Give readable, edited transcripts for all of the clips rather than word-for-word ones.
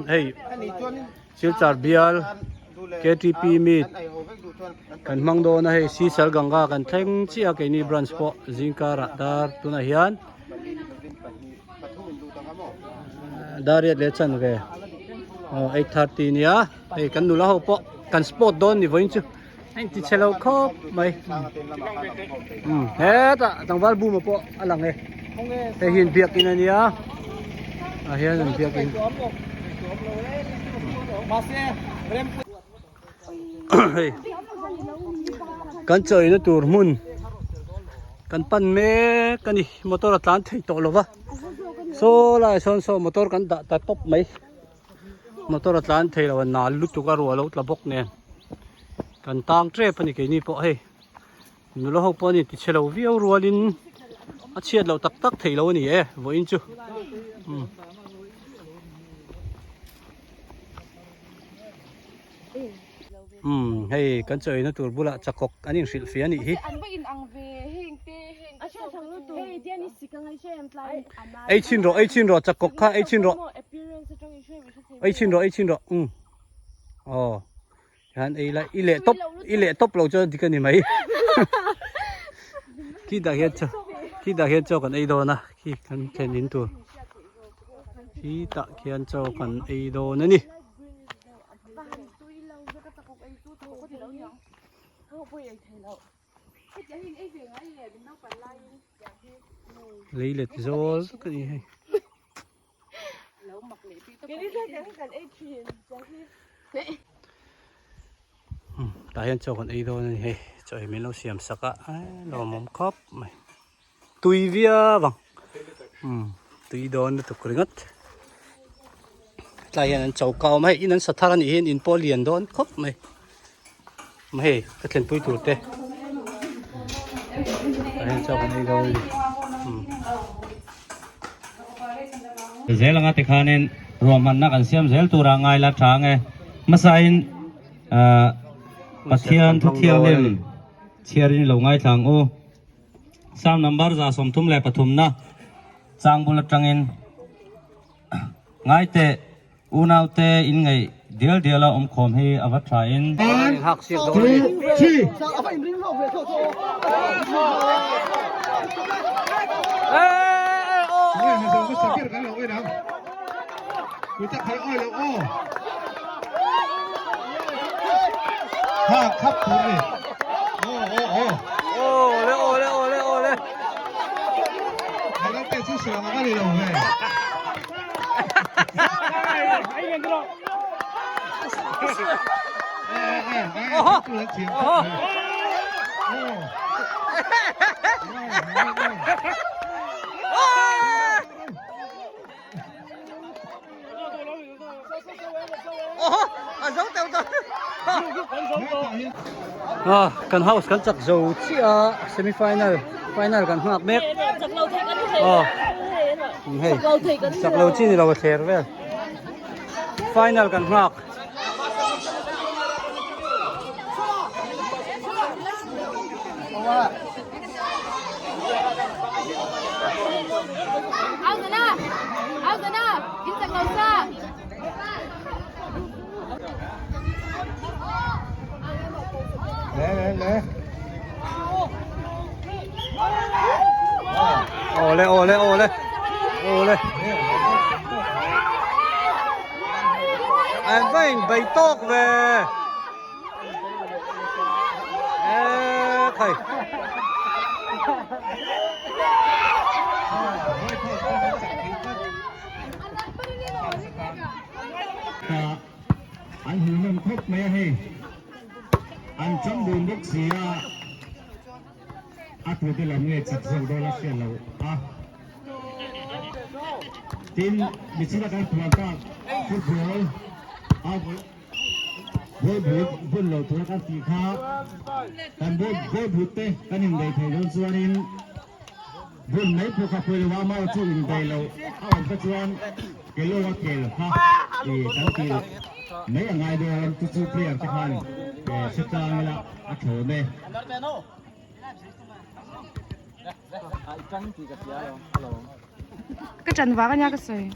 Hei Silchar bial KTP meet kan hmang dawn a hei Sisal Ganga kan thleng chiah a keini branch pawh zingkarah dar tunah hian dar riat leh chan ve aw 8:30 nia hei kan nula ho pawh kan sport dawn ni vawiin chu. A inti chhe lo khawp mai umm hetah tlangval buma pawh a lang e hei hi biakin a nia ah hian an biakin hei kan chawina tur hmun kan pan mek a ni motor a tlan thei tawh lo va saw lai sawn saw motor kan dah ta tawp mai. Motor a tlan thei lo a nal lutuk a ruah lo tla bawk nen kan tang tep a ni keini pawh hei nula ho pawh a ni ti chhe lo viau rualin a chhiat loh tak tak theih lo a ni e vawiin chu umm. Umm hei kan chaw eina tur bulah chakawk an inhrilh fia a nih hi. Ei chhin rawh ei chhin rawh chakawk kha ei chhin rawh ei chhin rawh ei chhin rawh umm aw hian ei la i leh tawp i leh tawp lo chuan dik a ni mai khi dah hian chaw khi dah hian chaw kan ei dawn a khi kan thlen in tur khi tah khian chaw kan ei dawn a ni. Lei let zawl tak a ni hei. Tah hian chaw kan ei dawn a ni hei chaw hi min lo siam sak a lawmawm khawp mai. Tui viau ang umm tui dawn lutuk ringawt tlai hian an cho kau mai in an sa thar a nih hian in pawh lian dawn khawp mai hei ka thlenpui tur te tah hian chaw kan ei dawn a ni umm. Zel anga tikhanin ruahmanna kan siam zel tura ngai la tha ange hmasain ahh Pathian thuthianghlim chhiarin i lo ngaithla ang u. Psalm number 33 na chang bul atangin Ngaite unaute in ngaih dial dial a awmkhawm hi a va tha in. Ah kan house kan chak zo chiah a semi final final kan nghak mek aw hei chak lo chi ni lo a thler vel final kan nghak. Awle awle awle awle an va in bei tawk ve. Ê thầy. An hmuhnawm khawp mai a hei. An cham dun bawk si a, a tute lam nge chak zawk dawn a hriat loh a. Tin, michina kan puan tak football a Ball but bun lo tura kan tih kha kan ball ball but te kan indaih thei dawn chuanin bun mai pawh kha pawi lo a amah chu indaih loh a awm kha chuan ke lawng a kel kha ih kan tih mai a ngai dawn chu chu player te khan hre tlang ila a thlawm e. Ka ṭan vang ania ka sawi.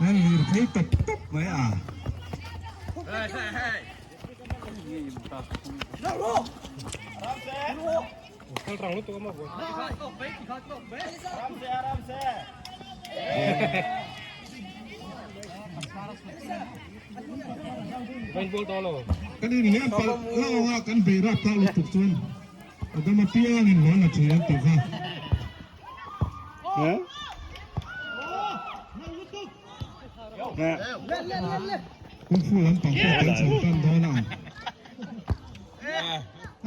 An lir phei tawp tawp mai a. Kan inhliam palh hlauh a kan bei rap tak lutuk chuan a dam apiangin hlawn a thin an tih kha. Kung fu lampang pawh kan chhan tan dawn a ang.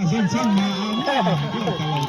A zan chhan mah a mah deuh ta lo.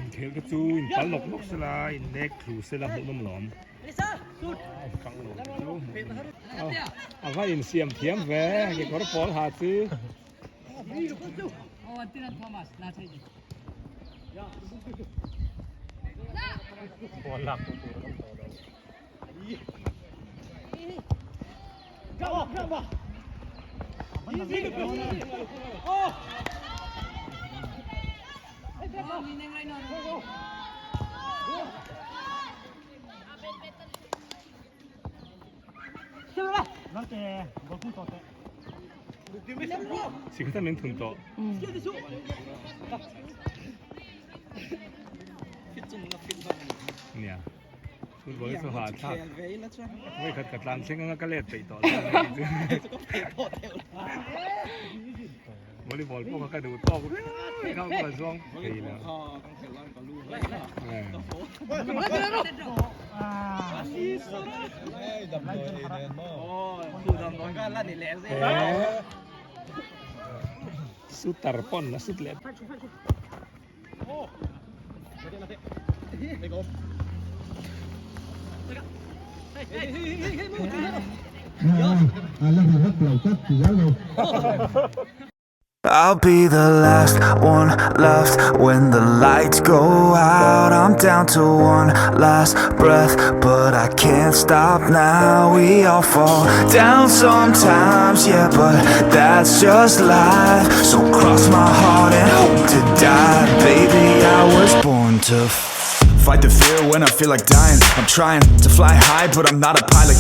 Inkhel te chu in pal lawk lawk sela in nek thlu sela hmuh nawm lawm kang lo te chu hmuh nawm a va insiam thiam ve kekawr pawl ha chu. Sikhat min thun tawh. Nia. Football chu ha thlak. Voi khat ka tlan thleng anga ka let peih tawh lo. Volleyball pawh kha ka duh tawk viau kha ka zawng thei lo. Shooter pawn a shoot leh. A la hmu vak lo tlat ti zel lo. I'll be the last one left when the lights go out. I'm down to one last breath, but I can't stop now. We all fall down sometimes, yeah, but that's just life. So cross my heart and hope to die. Baby, I was born to fight the fear when I feel like dying. I'm trying to fly high, but I'm not a pilot.